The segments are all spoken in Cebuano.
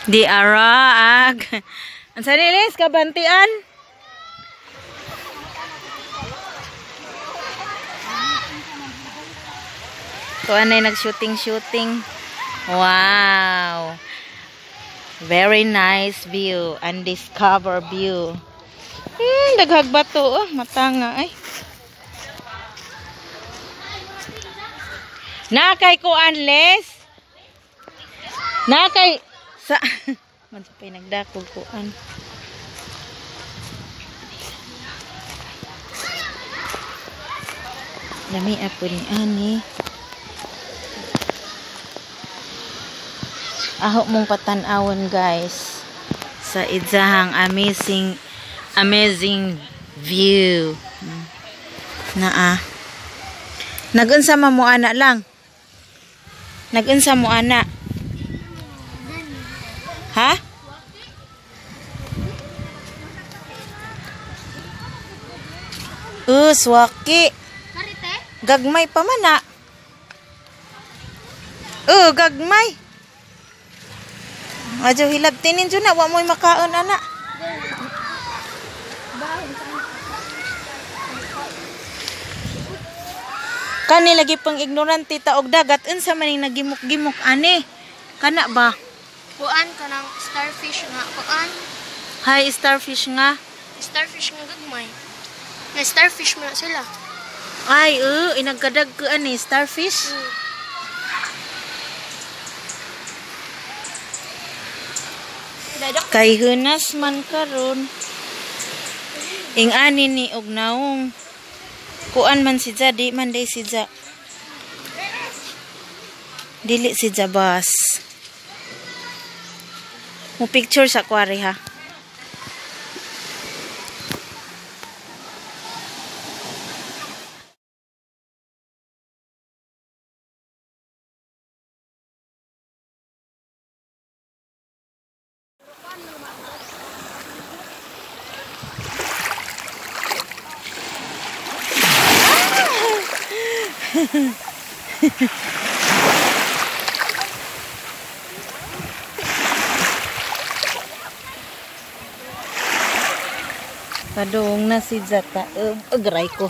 Di ara ag. Unsa ni Les kabantian? Kuan ay nag-shooting-shooting. Wow. Very nice view. Undiscovered view. Daghag bato oh, matanga ay. Na kay kuan Les. Na kay sa man sa pinagdakog kuan. Lami apo ni ani. Aho mong patan-awon guys sa idzahang amazing amazing view. Naa. Nagunsa man mo ana lang? Nagunsa mo ana? Ha? Swaki. Gagmay pa man na. Gagmay. Adyo hilab tinin jud na wa moy makaon ana. Kani lagi pang ignorante ta og dagat unsa man ning nagimok-gimok ani? Kana ba? Kuan kanang starfish nga kuan. Hi starfish nga. Starfish nga gagmay. Na starfish man sila. Ay, inagkadag ko ani starfish. Kay hunas man karon. Ing ani ni og naong. Kuan man si Ja, di man day si Ja. Dili si Ja bas. Mo picture sa kwari ha. Padung na si Zata. Agray ko.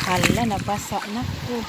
Hala, nabasa na ko.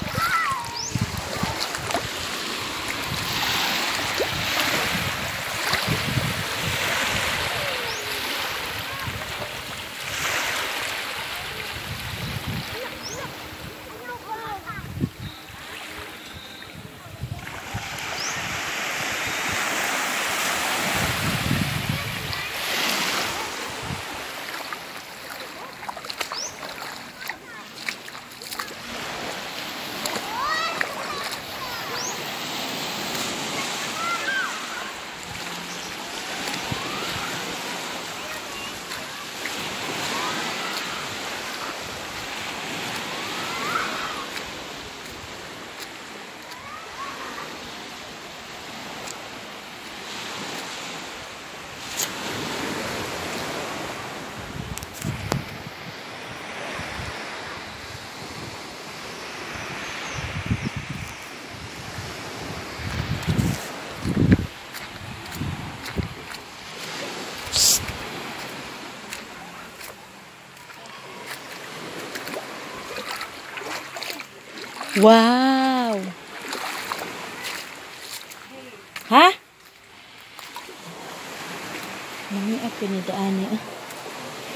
Wow. Ha? Mami ako ni daani.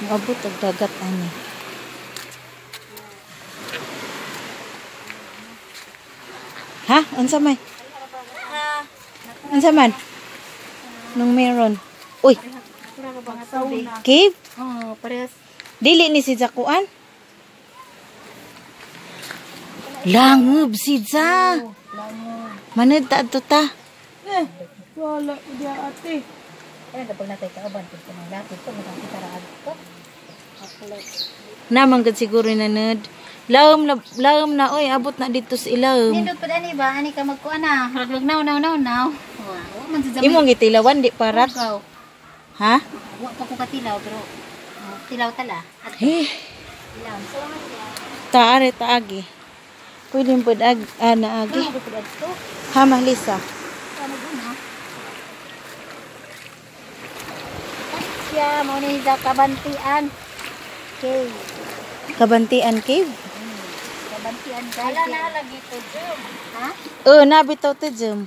Maabot og dagat ani. Ha? Unsa may? Unsa man? Nung meron. Uy. Cave? Oh, parehas. Dili ni si Jakuan? Langob si Ja. Manad ta adto ta. Wala di ate. Ay kapag natay kauban pud kanang lapit ko makakita ra adto. Namang gud siguro na ned. Laom na laom na oy abot na dito sa ilawom. Nindot pa dani ba ani ka magkuan na. Raglag now now now now. Imong gitilawan di parat. Ha? Wa pa ko katilaw pero tilaw tala. Eh. Taare taagi. Pwede pud ag ana agi. Ha Mahlisa. Siya mo ni sa Kabantian Cave. Kabantian Cave. Kabantian Cave. Ala na lagi to Jum. Ha? Oh, na bitaw to Jum.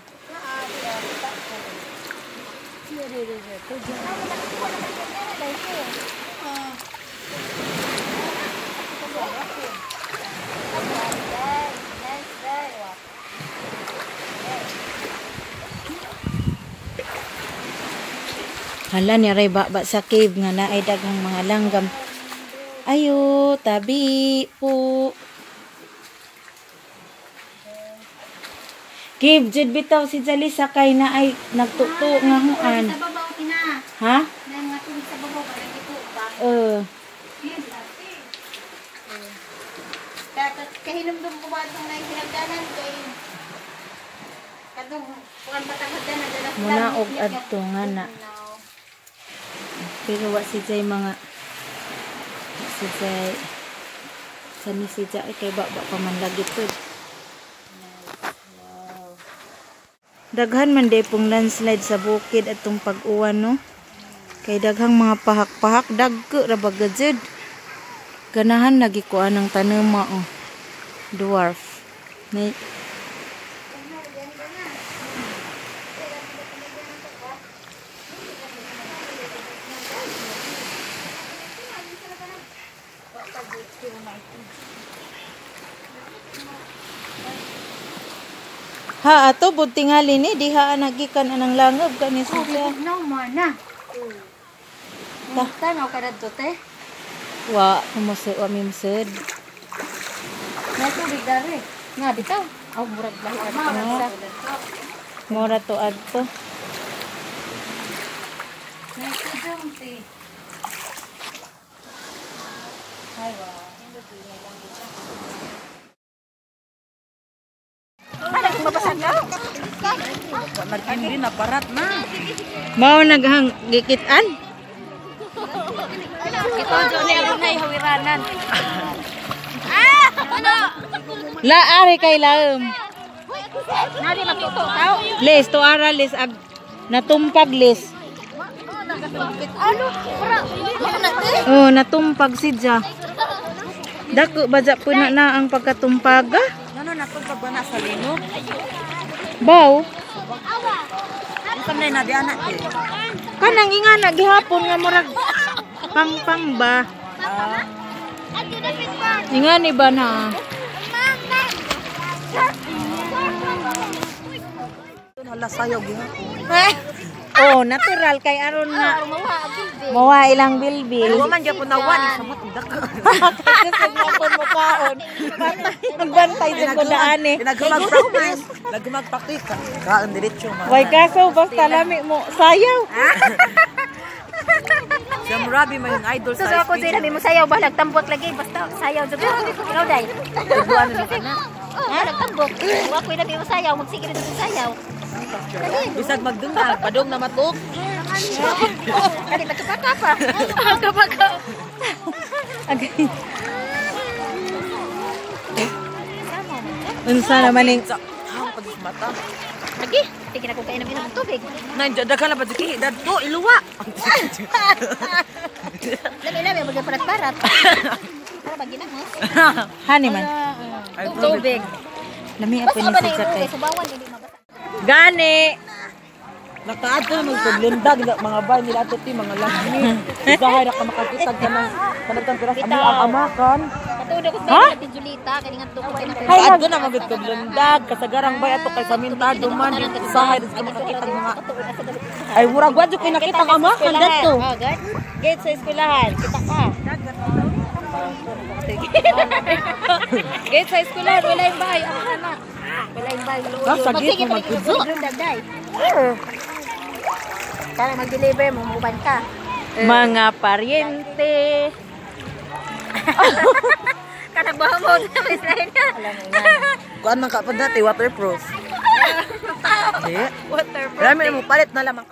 Hala ni ray ba sa cave nga naay daghang mga langgam. Ayo, tabi po. Cave jud bitaw si Jalisa kay naay nagtuto nga huan. Sa babaw tina. Ha? Na mga tubig sa babaw para dito ba. Kahinumdum ko ba itong nahihinagdanan kay katong kuan patagdanan dala Muna og adto nga na. Pero wa si Jay mga si Jay sa ni si Jay kay ba pa man lagi to. Daghan man day pong landslide sa bukid atong pag-uwan no. Kay daghang mga pahak-pahak dagko ra ba gajud. Ganahan lagi ko anang tanema oh. Dwarf. Nay Ha ato bud tingali ni diha nagikan anang langob kani siya. No man na. Tanaw ka radto te. Wa kumuse wa mimsud. Na tubig dare. Nga bitaw. Aw murag lahi ra sa. Mora to adto. Na tubig te. Ay wa. Nagkindi na parat na. Mao naghang gikitan. Ito jo ni aron nay hawiranan. La ari kay laom. Nari matuto tao. Les to ara les ag natumpag les. Ano? Para na te. Oh, natumpag sidya. Dako ba ja puna na ang pagkatumpaga? Ano natumpag ba na sa lino? Baw. Unsa man na di anak te? Kanang ingana gihapon nga murag pang-pang ba? Ingani ba na? Hala sayaw gihapon. Oh, natural kay aron nga mawa ilang bilbil. Wa man gyapon nawan samot ang dako. Kasi sa mo kaon. Magbantay sa ko daan eh. Nagumag practice, nagumag practice kaon diretso man. Way kaso basta lami mo sayaw. Siya murabi man yung idol So sa ako dili mo sayaw ba nagtambok lagi basta sayaw jud. Ikaw dai. Buwan na ka na. Oh, nagtambok. Wa ko mo sayaw, magsige rin sayaw. Bisag magdungag, padong na matok. Kani magkapaka pa. Magkapaka. Agay. Unsa naman ning Sa hang pag mata. Lagi, tignan ko kainom inom tubig. Nan daghan na pa jud dadto iluwa. Lami-lami bagay parat-parat. Para ba ginahos? hani man. Tubig. Lami apo Basta ni ba na si yung kay. subawan dili mabasa. Gani. Nakaadto na magpaglundag mga bay nila ato ti mga lagmi. Usahay ra ka makakita ka ng kanang piras amo ang amakan. Katuod ako sa bahay ni Julita kani nga tukod kay na. Kaadto na magpaglundag kasagarang bay ato kay samintado man usahay ra ka makakita mga ay murag wa jud kay nakita ang amakan dadto. Oh, good. Gate sa eskwelahan. Kita ka. Gate sa eskwelahan wala yung bahay ang anak. Wala yung bahay. Ah, sa gate mo magkudso. Maglundag Para mag-deliver mo, muban ka. Mga paryente. Kanang buha mo na may slide na. Kuan man ka pa dati waterproof. Di. Waterproof. Rami mo palit na lamang.